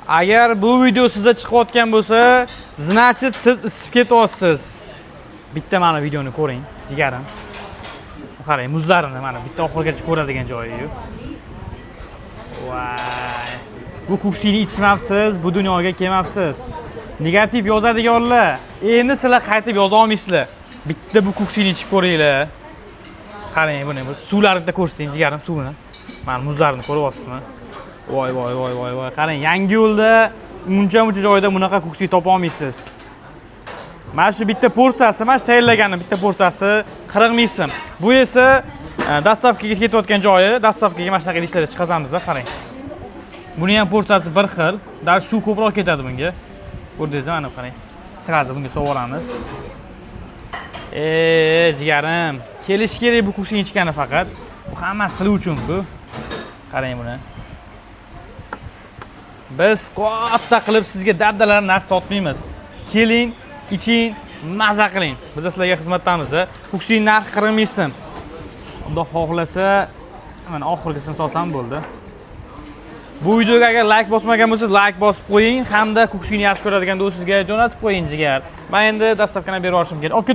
Agar bu video sizda chiqayotgan bo'lsa, значит, siz isib ketyapsiz. Bitta mana videoni ko'ring, jigarim. Qarang, muzlarini mana bitta oxirigacha ko'radigan joyi yo'q. Voy. Bu kuksini ichmabsiz, bu dunyoga kelmabsiz. Negativ yozadiganlar, endi sizlar qaytib yoza olmaysizlar. Bitta bu kuksini ichib ko'ringlar. Qarang buni, bu suvlarni bitta ko'rsating, jigarim, suvini. Mana muzlarini ko'ryapsizmi? Voy voy voy voy voy. Qarang, yangi yo'lda uncha muncha joyda bunaqa kuksi topa olmaysiz. Mana shu bitta porsiyasi, mana shu tayyorlaganim bitta porsiyasi 40 ming so'm. Bu esa доставка ga ketayotgan joyi, доставка ga mana shunaqa idishlarda chiqazamiz, qarang. Buni ham porsiyasi bir xil, даже suv ko'proq ketadi bunga. Ko'rdingizmi, mana qarang. Сразу bunga solib. E, jigarim, kelish kerak bu kuksini ichgani faqat. Bu hammasi sizlar uchun-ku. Qarang buni. Biz katta qilib sizga dabdala narsa sotmaymiz. Keling, iching, maza qiling. Biz sizlarga xizmatdamiz. Kuksining narxi 40 ming so'm. Xudo xohlasa, mana oxirgisini solsam bo'ldi. Bu videoga agar layk bosmagan bo'lsangiz, layk bosib qo'ying hamda kuksini yaxshi ko'radigan do'stingizga jo'natib qo'ying, jigar. Men endi доставка ni berib yuborishim kerak. Olib ket.